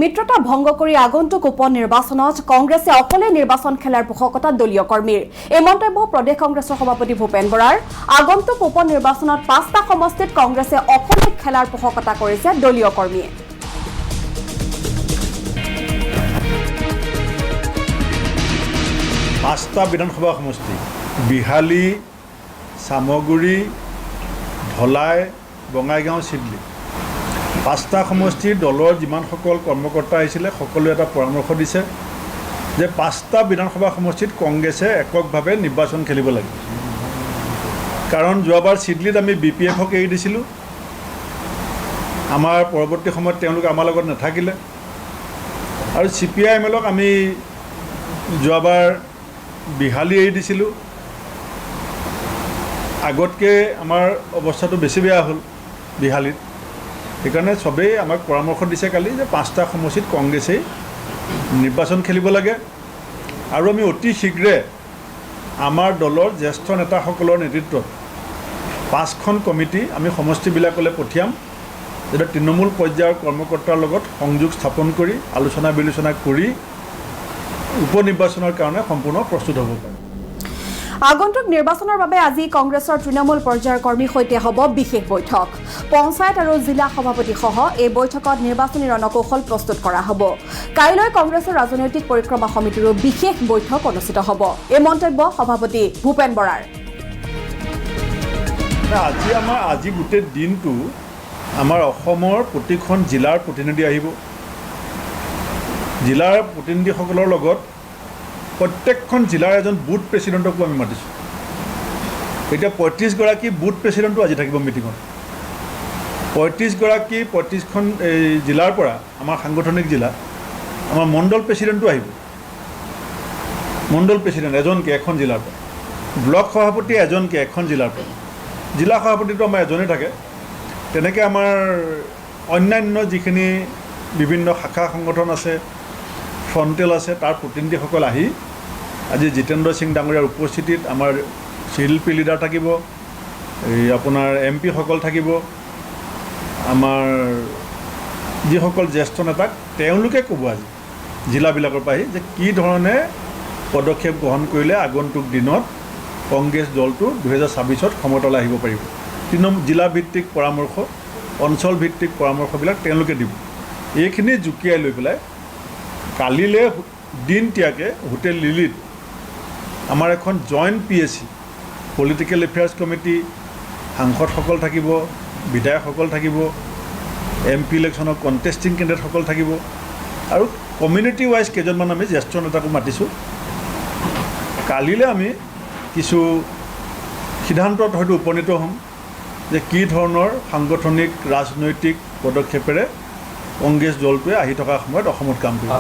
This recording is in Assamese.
মিত্ৰতা ভংগ কৰি আগন্তুক উপ নিৰ্বাচনত কংগ্ৰেছে অকলে নিৰ্বাচন খেলাৰ পোষকতা দলীয় কৰ্মীৰ। এই মন্তব্য প্ৰদেশ কংগ্ৰেছৰ সভাপতি ভূপেন বৰাৰ। আগন্তুক উপ নিৰ্বাচনত পাঁচটা সমষ্টিত কংগ্ৰেছে অকলে খেলাৰ পোষকতা কৰিছে দলীয় কৰ্মীয়ে। পাঁচটা বিধানসভা সমষ্টি বিহালী, চামগুৰি, ধলাই, বঙাইগাঁও, চিডলি, পাঁচটা সমষ্টিৰ দলৰ যিমানসকল কৰ্মকৰ্তা আহিছিলে সকলোৱে এটা পৰামৰ্শ দিছে যে পাঁচটা বিধানসভা সমষ্টিত কংগ্ৰেছে এককভাৱে নিৰ্বাচন খেলিব লাগে। কাৰণ যোৱাবাৰ চিডলিত আমি বি পি এফক এৰি দিছিলোঁ, আমাৰ পৰৱৰ্তী সময়ত তেওঁলোক আমাৰ লগত নাথাকিলে। আৰু চি পি I am এলক আমি যোৱাবাৰ বিহালী এৰি দিছিলোঁ, আগতকৈ আমাৰ অৱস্থাটো বেছি বেয়া হ'ল বিহালীত। সেইকাৰণে চবেই আমাক পৰামৰ্শ দিছে কালি যে পাঁচটা সমষ্টিত কংগ্ৰেছেই নিৰ্বাচন খেলিব লাগে। আৰু আমি অতি শীঘ্ৰে আমাৰ দলৰ জ্যেষ্ঠ নেতাসকলৰ নেতৃত্বত পাঁচখন কমিটি আমি সমষ্টিবিলাকলৈ পঠিয়াম, যাতে তৃণমূল পৰ্যায়ৰ কৰ্মকৰ্তাৰ লগত সংযোগ স্থাপন কৰি আলোচনা বিলোচনা কৰি উপ নিৰ্বাচনৰ কাৰণে সম্পূৰ্ণ প্ৰস্তুত হ'ব পাৰে। আগন্তুক নিৰ্বাচনৰ বাবে আজি কংগ্ৰেছৰ তৃণমূল পৰ্যায়ৰ কৰ্মীৰ সৈতে হ'ব বিশেষ বৈঠক। পঞ্চায়ত আৰু জিলা সভাপতিসহ এই বৈঠকত নিৰ্বাচনী ৰণকৌশল প্ৰস্তুত কৰা হ'ব। কাইলৈ কংগ্ৰেছৰ ৰাজনৈতিক পৰিক্ৰমা সমিতিৰো বিশেষ বৈঠক অনুষ্ঠিত হ'ব। এই মন্তব্য সভাপতি ভূপেন বৰাৰ। আজি গোটেই দিনটো আমাৰ অসমৰ প্ৰতিখন জিলাৰ প্ৰতিনিধি আহিব। জিলাৰ প্ৰতিনিধিসকলৰ লগত প্ৰত্যেকখন জিলাৰ এজন বুথ প্ৰেচিডেণ্টকো আমি মাতিছোঁ। এতিয়া 35গৰাকী বুথ প্ৰেচিডেণ্টো আজি থাকিব মিটিঙত। 35গৰাকী 35খন এই জিলাৰ পৰা আমাৰ সাংগঠনিক জিলা আমাৰ মণ্ডল প্ৰেচিডেণ্টো আহিব। মণ্ডল প্ৰেচিডেণ্ট এজনকে এখন জিলাৰ পৰা, ব্লক সভাপতি এজনকে এখন জিলাৰ পৰা, জিলা সভাপতিটো আমাৰ এজনেই থাকে। তেনেকৈ আমাৰ অন্যান্য যিখিনি বিভিন্ন শাখা সংগঠন আছে, ফ্ৰণ্টেল আছে, তাৰ প্ৰতিনিধিসকল আহি আজি জিতেন্দ্ৰ সিং ডাঙৰীয়াৰ উপস্থিতিত আমাৰ চি এল পি লিডাৰ থাকিব, এই আপোনাৰ এম পিসকল থাকিব, আমাৰ যিসকল জ্যেষ্ঠ নেতাক তেওঁলোকে ক'ব আজি জিলাবিলাকৰ পৰা আহি যে কি ধৰণে পদক্ষেপ গ্ৰহণ কৰিলে আগন্তুক দিনত কংগ্ৰেছ দলটো 2026ত ক্ষমতালৈ আহিব পাৰিব। তৃণমূল জিলাভিত্তিক পৰামৰ্শ, অঞ্চলভিত্তিক পৰামৰ্শবিলাক তেওঁলোকে দিব। এইখিনি জুকিয়াই লৈ পেলাই কালিলৈ দিনতীয়াকৈ হোটেল লিলিত আমাৰ এখন joint P A C, political affairs committee, সাংসদসকল থাকিব, বিধায়কসকল থাকিব, এম পি ইলেকশ্যনৰ কণ্টেষ্টিং কেণ্ডিডেটসকল থাকিব আৰু কমিউনিটি ৱাইজ কেইজনমান আমি জ্যেষ্ঠ নেতাকো মাতিছোঁ। কালিলৈ আমি কিছু সিদ্ধান্তত হয়তো উপনীত হ'ম যে কি ধৰণৰ সাংগঠনিক ৰাজনৈতিক পদক্ষেপেৰে কংগ্ৰেছ দলটোৱে আহি থকা সময়ত অসমত কাম কৰিব।